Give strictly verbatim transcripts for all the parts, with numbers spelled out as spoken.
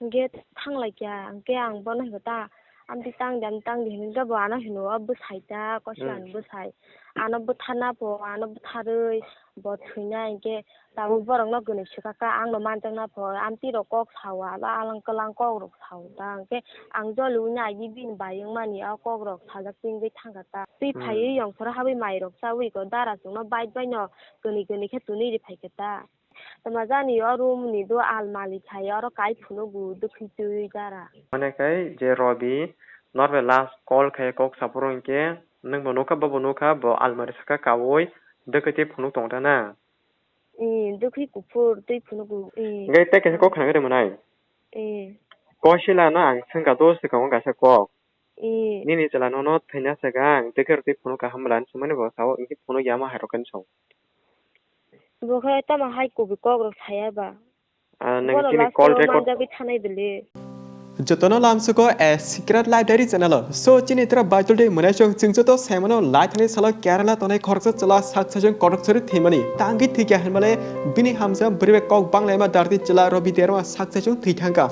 Hingke thang lai kha, hingke ang bono hino ta, amtwi tang di, amtwi tang di hinwi bo ano hino, o bwsai ta, kosi Hmm. ani bwsai. Ano bwtharna po, ano bwtharwi bo thwina hingke tabuk borokno gwnwi swkaka, angno manjakna po, amtwi rok kok sao, abo alang kalang kok rok sao ta, hingke ang joli wngna agi bini bai wngmani o kok rok sajak twi wngwi thangkha ta. Twi Hmm. phaiwi yongkhoro habwi mai rok chawi ko dara chwngno bike bai no gwnwi gwnwi khe twnwi ri phaikha ta. Tama jani o room ni do almari khai oro kai phunugo dwkhwi twi dara. Mane khai je Robi norbe last call khai kok saphuru hinkhe nwng bo nukha, bo bo nukha, bo almari saka kaui dwkhwi twi phunuk tong ta na. Ee, dwkhwi kuphur twi phunugo. Ee. Hinkhe tei kaisa kok khna gari mwnai. Ee. Kosila no ang swngkha do swkang o kaisa kok. Ee. Nini chwla nono thwina swkang, tei khe rw twi phunuk kaham bwla hinwi swngmani bo sao, hinkhe phunuk ya ma hai rw khe hinwi sao. Bo khe tamo hai kubui kok rok saya ba. Ah, nwng bono chini last call o record manjagwi thanai bwle. Jotono lamsugo A Secret Library channel o. So, chini tra Baitul de mwnai chwng chwng joto saimano lai thani salo Kerala tonai khoroksa chwla sak sajwng kotok sori thwimani. Tangwi thwikya hinmale bini hamjak bwrwi bai kok banglaima dardi chwla Robi Derma sak sajwng thwi thangkha.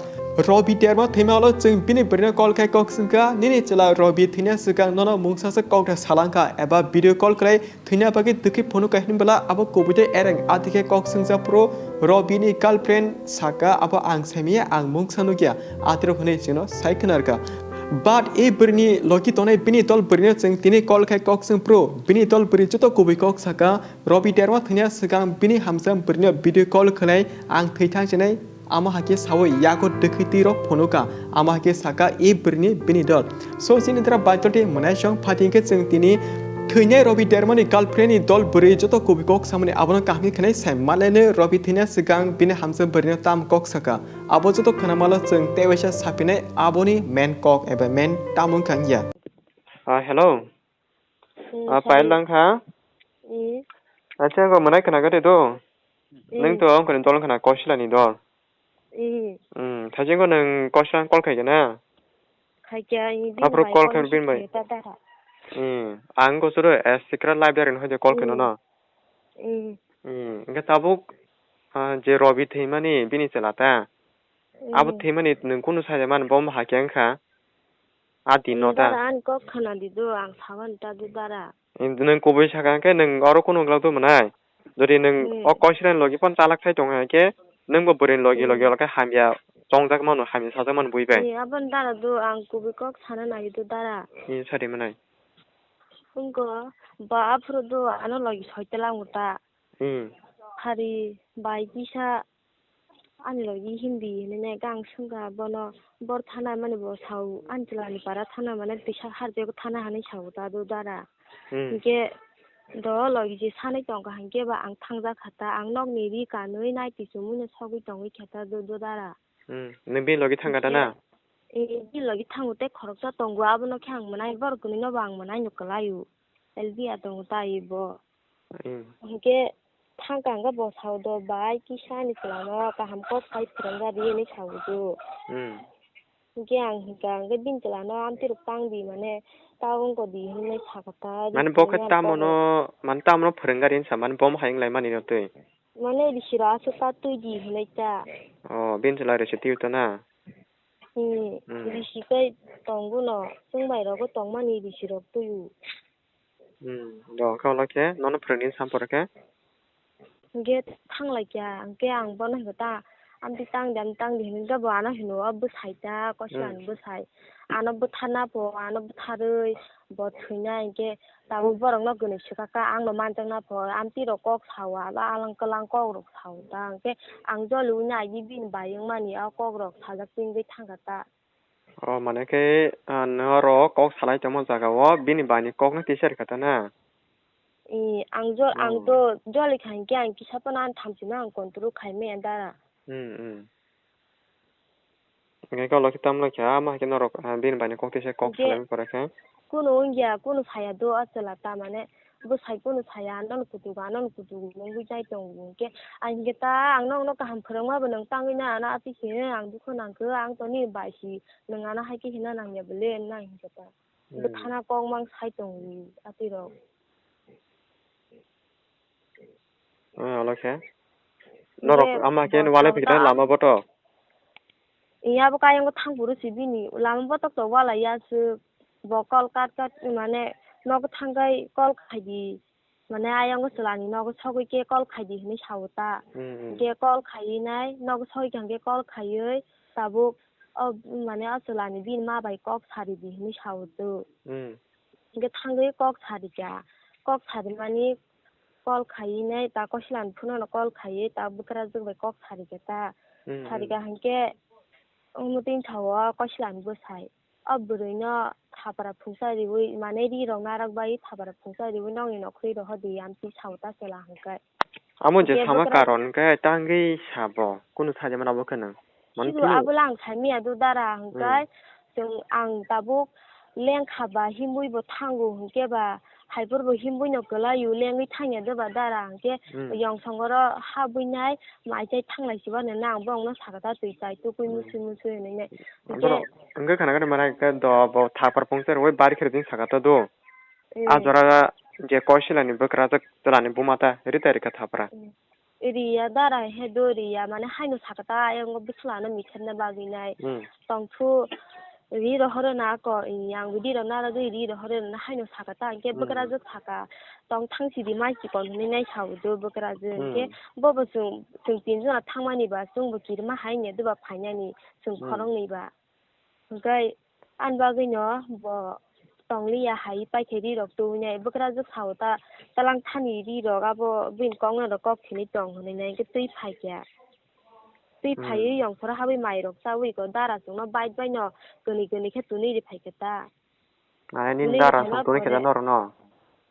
Robi Derma thwima ulo chwng bini bwrwino call khai kok swngkha, "Nini chwla Robi thwina swkang nono mungsasa kokda salangkha eba video call khlai thwina bagwi dwkhwi phunukha," hinwi bwla abo kubui tei ereng. Atikhe kok swngjak phuru Robi ni girlfriend sakha, "Abo ang saimaya, ang mungsa nukya," atirok hinwi chwngno sai khwnarkha. But e bwrwini logi tongnai bini dol bwrwino chwng tini call khai kok swng phuru bini dol bwrwi joto kubui kok sakha, Robi Derma thwina swkang bini hamjak bwrwino video call khlai, "Ang thwi thang sinai." Amo hai khe saui yago dwkhwi twi rok phunukha. Amo hai khe sakha e bwrwini bini dol. So, chini dra Baitul de mwnai song phating khe chwng tini thwinai Robi Dermani girlfriend ni dol bwrwi joto kubui kok samani abono kaham khe khnai sai manlaino. Robi thwina swkang bini hamjak bwrwino tam kok sakha. Abo joto khna malo chwng tei waisa sapinai aboni main kok eba main tam wngkha wngya. Ah, hello. Hmm, Ah, sorry. Payal lang kha? Hmm. Acha, ko mwnai khna gade do? Hmm. Nwng to ang kani dol khna, Kosilani dol. Hmm. Hmm, thajingo nwng Kosila call khai gana? Khai kya, ini din Aphuru bai call call khai bin bai. Khai ta ta ha. Hmm, ang ko suru, eh, Secret Library no hoide call khai Hmm. no. Hmm. Hmm, engke tabuk, ah, je Robi thwimani bini chwla ta. Abo Hmm. thwimani nwng kunu sai man bo ma hakhe wngkha. A din no ta. Dara, ani kok khna di do, ang saban ta do dara. Nwng kubui sakha hwnkhe nwng oro kunu wngla do mwnai. Jodi nwng Hmm. o Kosilani logi phone talak sai tongo hwnkhe nwng bo bwrwini logi logi Hmm. olo khe hamya chongjak mano, hamya sajak mano bui bai. Ni aboni dara do, ang kubui kok sana nai do dara. Ni sadi mwnai. Wngkha ba aphuru do ano logi soi tela wngkha ta. Hmm. Hari bai kisa ani logi Hindi hinwi nai gang swngkha bono bor thana mani bo sao ani chwla ni para thana mane tisa harjak thana hinwi sao ta do dara. Hmm. Hinkhe do logi je sanwi tongkha hinkhe ba ang thangjak kha ta ang nokni ri kanwi nai tisumui no sogwi tongwi kha ta do do dara. Hmm. Nwng bini logi thangkha ta na? Hinkhe, eh, bini logi thango tei khoroksa tongo abono khe ang mwnai borok kwnwi no bo ang mwnai no kwlai o. L B A tongo ta ibo. Hmm. Hinkhe thangkha hwnkhe bo sao do, "Bai, kisa ani chwla no kaham kok sai phwrwng gari," hinwi sao do. Hmm. Hinkhe ang hinkha, hinkhe bini chwla no amtwi rok tang di, mane ta wngko di hinwi sakha ta. Mane bo khe tamo no, mane tamo no phwrwng gari hinsa, mane bo mo hai wng lai mani no twi. Mane risi rok aswk ta twi di hinwi ta. Oh, bini chwla risi twi to na? Hmm, Hmm. Risi tei tongo no, chwng bai rogo tongmani risi rok twi o. Hmm, do, khe ulo khe, nono phwrwngni sam pore khe? Hinkhe thang lai kha, hinkhe ang bono hinwi ta, amtwi tang di, amtwi tang di hinwi ta bo ano hino, o bwsai ta, kosi Hmm. ani bwsai. Ano bwtharna po, ano bwtharwi bo thwina hinkhe tabuk borokno gwnwi swkakha, angno manjakna po, amtwi rok kok sao, abo alang kalang kok rok sao ta, hinkhe ang joli wngna agi bini bai wngmani o kok rok sajak twi wngwi thangkha ta. O, mane khe, ah, norok kok salai tongma jaga o bini bai ni kok no tisa rikha ta na? Ee, ang jo-, ang Hmm. to joli kha hinkhe ang kisa phano ani thamchi no ang control khai maya dara. Hmm, hmm. Hingke kok lokhi tam lokhi ama hai khe norok, ah, bini bai ni kok tisa kok Hinkhe salai pore khe. Kunu wngya, kunu saya do a chwla ta mane. Bwsai kunu saya, ano no kuchugo, ano no kuchugo wngwi chai tongo. Hinkhe ang hinkhe ta, ang nokno kaham phwrwngma bo nwng tangwi na, ano atwi se ang dukha nangkhe, ang to nini bai si, nwng ano hai khe hina nangya bwle, wngna hinkhe ta. Hmm. Bwthana kok mang sai tongo atwi rok. Ah, olo khe. Hinkhe norok ama khe bo wale sabo phikna ta lama boto. Iya bo kayang thang phuru si bini lama botok to wala ya su bo call kat kat mane nogo thangkai call khai di. Mane ayang chwla ni nogo sogwi khe call khai di hinwi sao ta. Hmm, hmm. Hwnkhe call khaiwi nai nogo sogwi khe hwnkhe call khaiwi tabuk o mane o chwla ni bini ma bai kok sari di hinwi sao do. Hmm. Hwnkhe thangwi kok sari kha. Kok sari mani call khaiwi nai ta koisilani phone no call khaiwi ta bwkrajwk bai kok sari kha ta. Hmm, hmm. Sari kha hwnkhe omo tin sao koisilani bwsai. O bwrwino thapra phungsa riwi, mane ri rok narwk bai thapra phungsa riwi nokni nokhorwi rohor di, amtwi sao ta chwla hwnkhe. Amo je hwnkhe sama bwkra karon hwnkhe tangwi sabo, kunu sajamani abo khe nwng. Mane sibo phino abo lang saimanya do dara hwnkhe, hmm, chwng ang tabuk lengkha ba himwi bo thango hwnkhe ba, haiphur bo himwi no kwlaio lengwi thangya de ba dara hwnkhe, hmm, yong songoro habwi nai mai chai thanglai si bano na ang bongno sakha ta twi chai tukui, hmm, musui musui hinwi nai. Hwnkhe aboro hwnkhe khana khana mana hwnkhe do bo thapar pungsa rwui bari khe ring sakha ta do. Hmm. A jora je koisilani bwkrajwk chwlani buma ta rita rikha thapra. Hmm. Riya dara he do riya mane haino sakha ta ayang bwsla no mither na bagwi nai. Hmm. Tongthu ri rohoro na ko, i, ang video rok narwgwi ri rohoro na haino sakha ta, hwnkhe, hmm, bwkrajwk sakha, tong thang sidi mai chikon hinwi nai sao do bwkrajwk, hmm, hwnkhe bobo chwng, chwng tin jona thangmani ba chwngbo kirima hai nya doba phainani chwng, hmm, khoroknwi ba. Hwnkhe ani bagwino bo tongliya hai paikhe ri rok tubunai bwkrajwk sao ta, talang thani ri rok abo bini kokno rok kok thini tong hinwi nai hwnkhe twi phaikha. Twi, hmm, phaiwi yong sora habwi mai rok chawi ko dara chwngno bike bai no kwnwi kwnwi khe twnwi ri phaikha ta. Mane nini dara song tuni khe da norok no?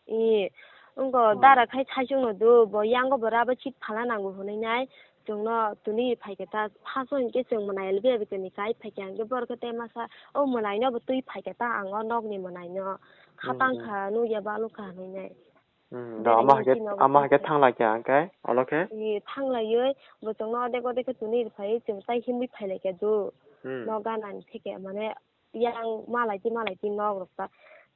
Ee, wngkha, hmm, dara khai saichung no do, bo yango bo rubber sheet phala nango hinwi nai, chwngno tuni phai khe ta, phaso hinkhe chwng mwnai L B A B toni kai phai khe, hinkhe borok khe tei masa, o mwnai no bo twi phai khe ta, ang o nok ni mwnai no, hmm, khatang, hmm, kha, nukya balok kha hinwi nai. Hmm, do ama hai khe, ama hai khe thang lai kha hinkhe, olo khe? Ee, thang laiwi, bo chwngno odek odek khe tuni phaiwi, chwng tai himwi phai lai kha do, hmm, nok gana ni theke, mane, yang malai ti malai ti nok rok ta.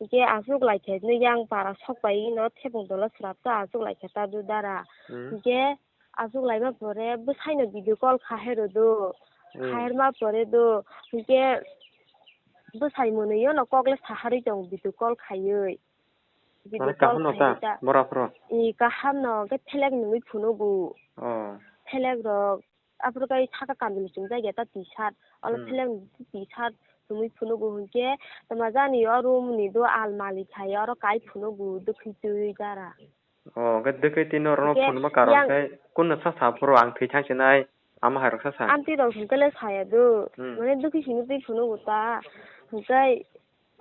Hinkhe aswk lai khe no yang para sok pai no thepung tola swrap ta aswk lai khe ta do dara. Hmm. Hinkhe aswk lai ma pore bwsai no video call kha hero do. Hmm. Kha her ma pore do. Hinkhe bwsai mwnwi no kok le saharwi tong video call khaiwi. Video call kaham no ta, khaiwi ta. Bora phro. I kaham no khe phelek nungwi phunugo. Oh. Phelek rok. Aphuru kai saka kamini chumjak ya ta T-shirt. Olo, hmm, pheleng T-shirt chumui phunugo hinkhe, tama jani o room ni do almari khai oro kai phunugo dwkhwi twi dara. O, hwnkhe dwkhwi twi no oro hinkhe phunukma karon yang khe kunno sa sa phuru ang thwi thang sinai ama hai rok sa sa. Amtwi rok hinkhe le saya do. Hmm. Mane dwkhwi simi twi phunugo ta. Hinkhe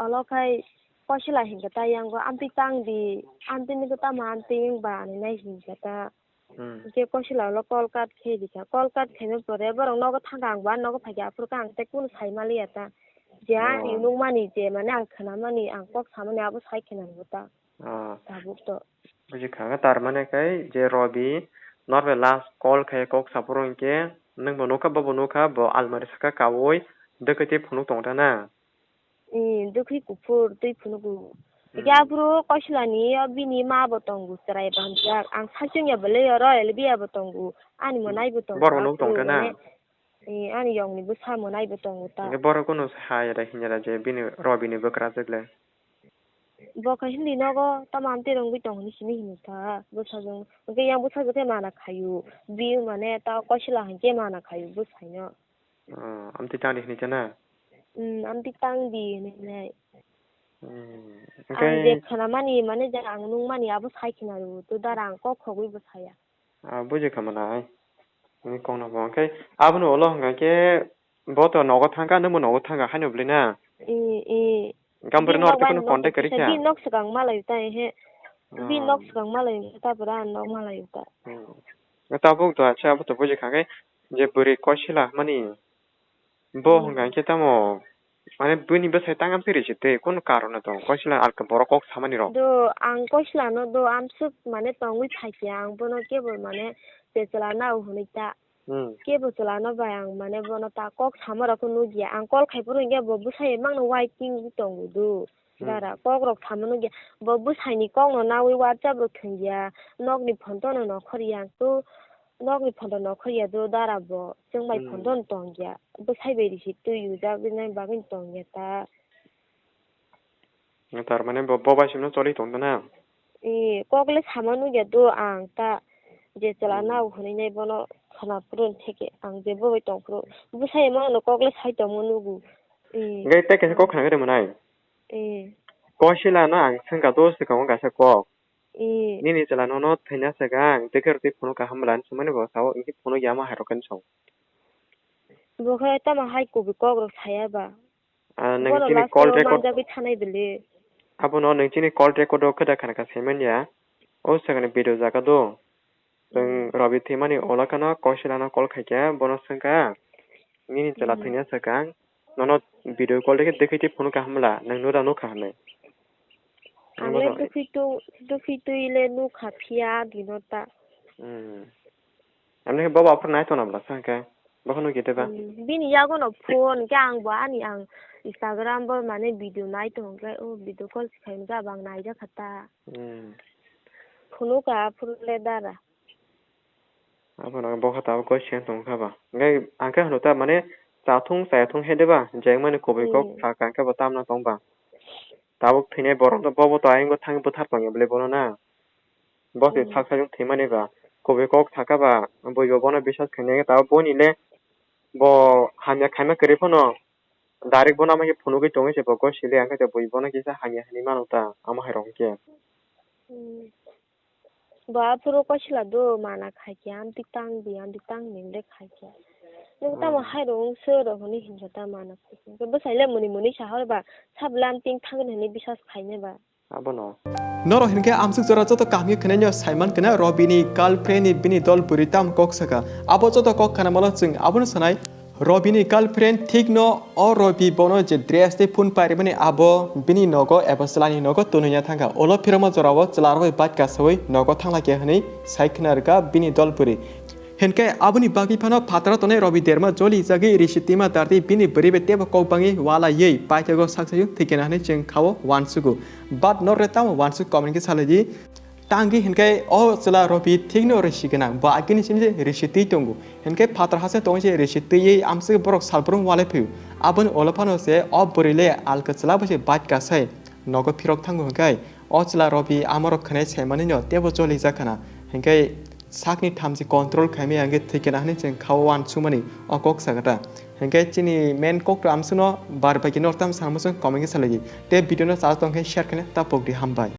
olo khai koisila hinkhe ta yango amtwi tang di. Amtwi ni khe tamo amtwi wng ba hinwi nai hinkhe ta. Hmm. Hinkhe koisila ulo call cut khe rikha. Call cut khaina pore borok nogo thangkha, ang bo ani nogo phaikha, aphuru khe ang tei kunu sai maliya ta. Je ani, oh, nukmani je mane ang khnamani, ang kok samani abo sai khe nango ta. Oh. Tabuk to. Bujikha, tar mane khe je Robi norbai last call khe kok saphuru hinkhe nwng bo nukha, bo bo nukha, bo almari saka kaui dwkhwi twi phunuk tong ta na. Ee, dwkhwi kuphur twi phunugo. Hmm. Hwnkhe aphuru koisilani o bini ma bo tongo chwrai bo hamjak. Ang saichung ya belai oro L B A bo tongo. Ani, hmm, mwnai bo tongo. Borok nuk aphuru tongkha na? Mane, ee, ani yongni bwsa mwnai bo tongo ta. Hwnkhe borok kunu hai da hinya da je bini Robini bwkrajwk le. Bo khe hindi nogo tamo amtwi rwngwi tong hinwi simi hino ta bwsajwk. Hwnkhe yang bwsajwk khe mana khaio. Bi mane ta koisila hinkhe mana khaio bwsaino. Oh, amtwi tang di hinwi chana? Hmm, amtwi tang di hinwi nai. Hmm, ang je hwnkhe khnamani, mane je ang nungmani abo sai khna rw, to dara ang kok khogwi bo saya. Ah, buji kha mwnai. Nini kokno bo. Hwnkhe abono ulo hwnkha khe bo to nogo thangkha, nwngbo nogo thangkha, haino bwlwi na? Ee, ee. Gambari no orthe kunu contact kwrwi kha? Bini nok swkang malai ta, ehe. Bini nok swkang malai ta, pura nok malai ta. Hmm. Tabuk to, acha, abo to buji kha khe, je bwrwi koisila mani, bo, hmm, hwnkha khe tamo, mane, bini bwsai tang amtwi risi twi, kunu karon no tongo, koisila alka borok kok samani rok. Do, ang koisila no do, amsuk, mane, tongwi phaikha, ang bono kebo, mane, je chwla nao hwnwi ta. Hmm. Kebo chwla no bai ang mane bono ta kok sama rok nugya. Ang call khai phuru hinkhe bo bwsai mangno waiting tongo do. Hmm. Dara kok rok sama nugya. Bo bwsai ni kok no nawi WhatsApp rok thwngya. Nok ni phone tono nokhor ya. To Nokni photo nokhor ya do dara bo, chwng bai Hmm. photo no tong ya. Bwsai bai risi twi ujak, bini bagwi tong ya ta. Tar mane bo, bo bai sino choli tong na? Eh, kok le sama nugya do ang ta, je chwla Hmm. nao hwnwi nai bono khwna phuru theke ang je bo bai tong phuru. Bwsai ma no kok le sai tongmo nugo. Eh. Ngai te kaisa kok khna gari manai. Eh. Kosila no ang sengka do swkang kaisa kok. Eh. Nini chwla nono thwina swkang, tei khe rwtwi phunuk kaham bwla hinwi sumani bo sao, hinkhe phunuk ya ma hai rok khe song. Bo khe tamo hai kubui kok rok saya ba. Ah, nwng Bono chini last call o record, manjagwi thanai bwle. Abono nwng chini call record o khe da khana kha saimanya. O swkangni video jaga do. Chwng Hmm. Robi thwimani ulo kheno Kosilano call khaikha, bono swngkha, "Nini chwla Hmm. thwina swkang, nono video call de khe dekhe phunuk kaham bwla, nwng nura nukha," hinwi. Ang le Bono dukhi tu-, dukhi twi le nukha phiya dino ta. Hmm. Amni khe bobo aphuru nai tongna bwla sa hwnkhe, bokhno kete ba? Hmm, bini yago no phone khe ang bo ani ang Instagram bo mane video nai tong khe, o video call se khai masa bang nai ja kha ta. Hmm. Phunuk kha aphuru le dara. Abono bokha tabuk koi se tong kha ba. Hwnkhe ang khe hwnwi ta mane chathung chayathung he de ba, je mani kubui kok Hmm. sa kang khe bo tamna tong ba. Tabuk thwinai borok no bobo to ayang bo thang bwthar tong ya bwle bono na. Bo se Hmm. sak sak thwimani ba, kubui kok saka ba, bui bo bono biswas khainai, tabuk boni le bo hamya khaima kwrwi phano direct bono ama khe phunugwi tongwi se bo gosili, ang khe bui bono kisa hamya hinwi mano ta, amo hai rok khe. Hmm. Bo aphuru Kosila do mana khai khe, amtwi tang di, amtwi tang di, hwnwi khai khe. Nwng tamo Hmm. hai rok wng sir rok hwnwi hinsa ta mana khai khe. Bwsai le mwnwi mwnwi sa hor ba, sabla amtwi thang di hwnwi biswas khainai ba. Abono. Norok hinkhe amsuk jora joto kaham khe khwnai no saiman khna Robini girlfriend ni bini dol bwrwi tam kok saka. Abo joto kok khna malo chwng abono sanai Robini girlfriend thik no o Robi bono je dress tei phone parimani abo bini nogo eba chwlani nogo tonwi ya thangkha. Ulo phirokma jorao chwla rok bai bike kasawi nogo thangla khe hwnwi sai khna rwkha bini dol bwrwi. Hinkhe aboni bagwi phano phataro tonwi Robi derma joli jagwi risi twima dardi bini bwrwi bai teibo kok bangwi wala yei paithago saksayo thwikena hwnwi chwng khao uansugo. But norok tamo uansuk comment khe salai di. Tangwi hinkhe o chwla Robi thikno risi gwnang. Bo agini simi je risi twi tongo. Hinkhe phatar hase tongwi se risi twiwi amswk borok salbrung walai phaiyo. Aboni ulo phano se o bwrwi le alka chwla bai se bike kasai nogo phirok thango hinkhe o chwla Robi amorok khwnai saimanino teibo joli jak khana. Hinkhe sakni thamchi control khaimaya hwnkhe thwikena hwnwi chwng khao uansukmani o kok sakha ta. Hinkhe chini main kok to amsukno bar bai khe norok tamo sanmosong comment khe salai di. Tei video no chajak tong khe share khaina ta pokdi, hambai.